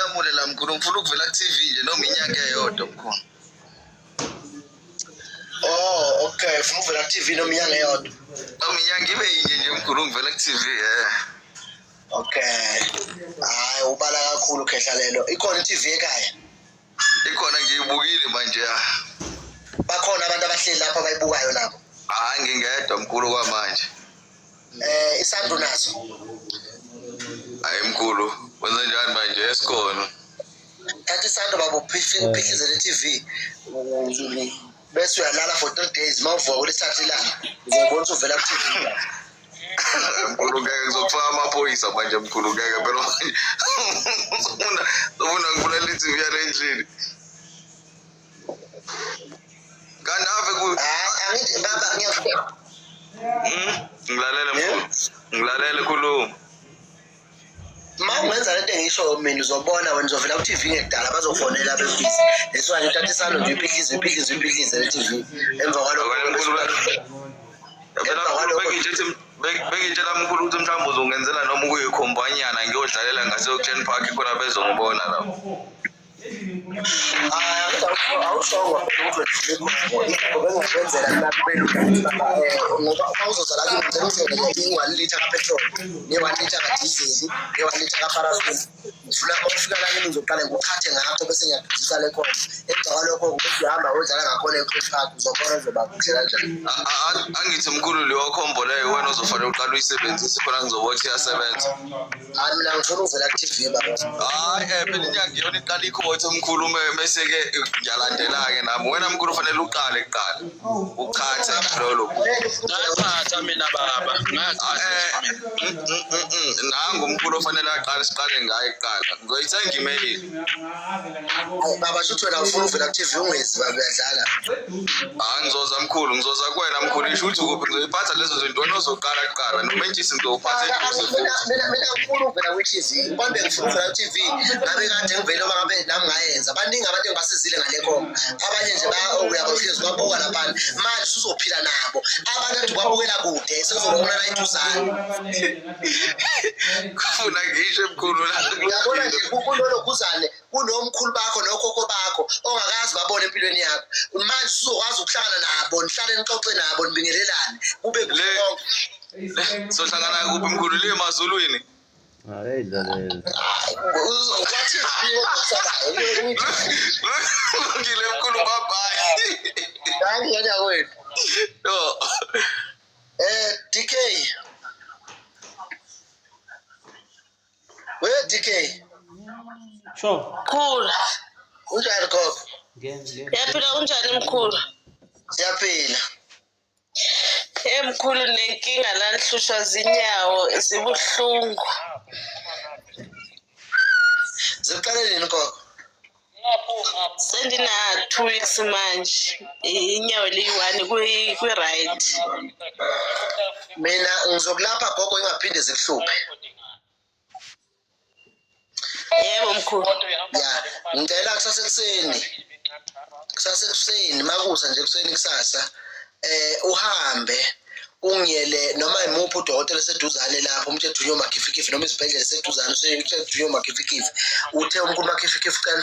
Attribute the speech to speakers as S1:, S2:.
S1: ngilamule la mkhulu, ngifuna ukuvela ku-TV nje noma inyanga eyodwa mkhulu.
S2: Oh, okay, ufuna ukuvela ku-TV noma inyanga eyodwa?
S1: Noma inyanga ibe yinye nje mkhulu ngivela ku-TV eh.
S2: Okay. Hayi ubala kakhulu khehla lelo. Ikhona i-TV ekhaya?
S1: Ikhona ngiyibukile manje ya.
S2: Bakhona abantu abahleli lapho abayibukayo nabo?
S1: Hayi ngingedwa mkhulu kwamanje.
S2: Eh isando naso.
S1: Hayi mkhulu, wenze njani manje esikhona?
S2: Thatha isando baba uphihlize le TV. Bese uyalala for 3 days mawuvuka kulesithathu ilanga. Uzobona ukuthi uvela ku TV.
S1: Mkhulu ngeke ngizokufaka amaphoyisa manje mkhulu ngeke phela manje. Ufuna ufuna ngibulala i-TV yale endlini. Kanti ave ku
S2: Hayi angithi baba ngiyafika.
S1: Hmm? Ngilalele mkhulu. Ngilalele khuluma.
S2: Uma ungenza lento engisho mina uzobona wena uzovela ku-TV ngekudala bazofonela bebhizi. Leswa nje uthatha isando nje uyiphihlize uyiphihlize uyiphihlize le TV. Emva kwalokho
S1: Phela mkhulu bengitshela mkhulu ukuthi mhlawumbe uzongenzela noma ukuyikhombanyana ngiyodlalela ngase-Auckland Park khona bezongibona lapho.
S2: Awushongo ukuthi bengakwenzela mina kube lula ngoba uma uzoza la kimi ngicela ungithengele i-one litre kapetrol ne-one litre kadizeli ne-one litre kaparafini ngifuna uma ufika la kimi ngizoqale ngikuthathe ngakho bese ngiyagijisa le khona emva kwalokho bese uyahamba uyodlala ngakhona e-Queen Park uzobona uzoba kuhle kanjani.
S1: Angithi mkhulu leyo khombo leyo wena ozofanele uqale uyisebenzise khona ngizobona ukuthi iyasebenza.
S2: Hayi mina ngifuna ukuvela ku-TV baba.
S1: Hayi phela inyanga iyona iqala ikhothe mkhulu mese-ke ngiyalandela-ke nami. Wena mkhulu ufanele uqale kuqala. Uchathe lolo.
S3: Ngachatha mina baba. Ngachatha
S1: eh,
S3: mina.
S1: Nangu umkhulu ofanele aqale siqale ngaye kuqala. Ngizoyithenga imeyili.
S2: Baba shuthi wena ufuna uvela ku-TV ungezi baba uyadlala.
S1: Hayi ngizoza mkhulu, ngizoza kuwena mkhulu. Isho ukuthi kuphi ngizoyiphatha lezo zinto wena ozoqala kuqala. Nomentshisi ngizowuphatha eduze futhi.
S2: Mina ngifuna ukuvela kwi-TV. Ubambe ngifuna ukuvela ku-TV. Ngabe kade ngivele noma ngabe nami ngayenza. Baningi abantu engibasizile ngale khomba. Abanye nje uyabahlezi babuka laphana. Manje usuzophila nabo. Abantu ade ubabukela kude sezobona la eduzane.
S1: Kufuna ngisho mkhulu la.
S2: Uyabona nje kulolo khuzane kunomkhulu bakho nokhokho bakho ongakazi babone empilweni yakho manje usuzokwazi ukuhlangana nabo nihlale nixoxe nabo nibingelelane kube kuhle konke.
S1: Sohlangana kuphi mkhulu le emazulwini?
S4: Hayi dlalela.
S2: Kwathi okusalayo.
S1: Lungile mkhulu bye bye.
S2: Hayi ngeke kwethu.
S1: No.
S2: DK. We DK.
S5: Sure.
S6: Mkhulu.
S2: Unjani gogo?
S6: Yaphila unjani mkhulu?
S2: Siyaphila.
S6: Hey mkhulu nenkinga la nihlushwa zinyawo zibuhlungu.
S2: Ziqale nini gogo?
S6: Sendina 2 weeks manje. Inyawo liyi-1 kwi-right.
S2: Mina ngizokulapha gogo ingaphinde zikuhluphe.
S6: Yebo mkhulu.
S2: Ya, ngicela kusasa ekuseni. Kusasa ekuseni makusa nje ekuseni kusasa uhambe ungiyele noma imuphi udokotela oseduzane lapho umtshela uDunyo Makhifikhifi noma isibhedlela eseduzane utshela uDunyo Makhifikhifi uthe umkhulu Makhifikhifi ucela